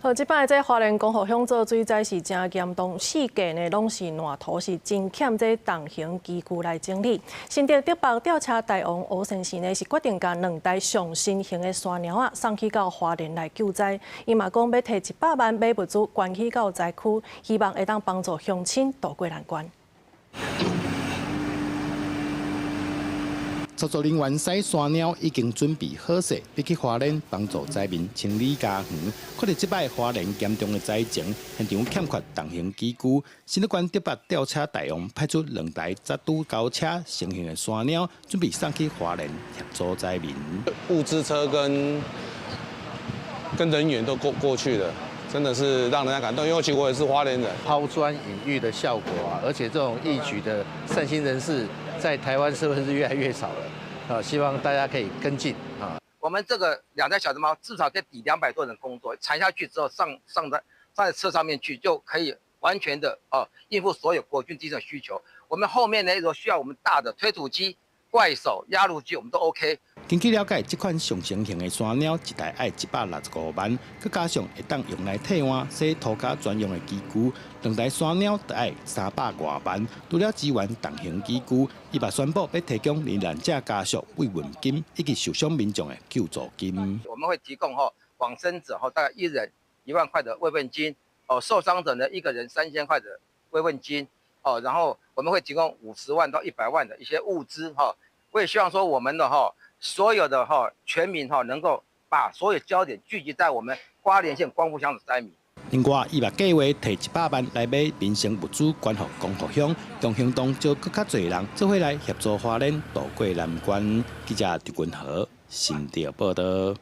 好，這擺這花蓮光復鄉做水災是誠嚴重，四界呢攏是爛塗，是真欠這重型機具來整理。新竹竹北吊車大王吳先生呢是決定共兩台上新型的山貓仔送去到花蓮來救災。伊嘛講欲提100萬買物資捐去到災區，希望會當幫助鄉親渡過難關。操作人員駛山貓已經準備好勢，欲去花蓮幫助災民清理家園。看著這擺花蓮嚴重的災情，現場欠缺重型機具，新竹縣竹北吊車大王派出兩台十拄交車成型的山貓，準備送去花蓮協助災民。物資車跟人員都過去了，真的是讓人家感動。因為其實我也是花蓮人。拋磚引玉的效果啊，而且這種義舉的善心人士在台灣社會是越來越少了，啊，希望大家可以跟進啊。我們這個兩台小熊貓至少可以抵200多人工作，鏟下去之後上在車上面去，就可以完全的哦應付所有國軍基層需求。我們後面呢，如果需要我們大的推土機、怪手、壓路機，我們都 OK。根據了解，這款上新型的山貓一台愛165萬，閣加上會當用來替換洗塗跤專用的機具，兩台山貓就愛300外萬。除了支援重型機具，伊嘛宣布欲提供罹難者家屬慰問金以及受傷民眾的救助金。我們會提供吼往生者吼大概一人1萬塊的慰問金，哦受傷者呢一個人3000塊的慰問金，哦然後我們會提供50萬到100萬的一些物資哈。我也希望說我們的哈所有的哈全民哈能夠把所有焦點聚集在我們花蓮縣光復鄉的災民。另外，伊嘛計劃提100萬來買民生物資捐予光復鄉，用行動招閣較濟人做伙來協助花蓮渡過難關。記者陳君豪新竹報導。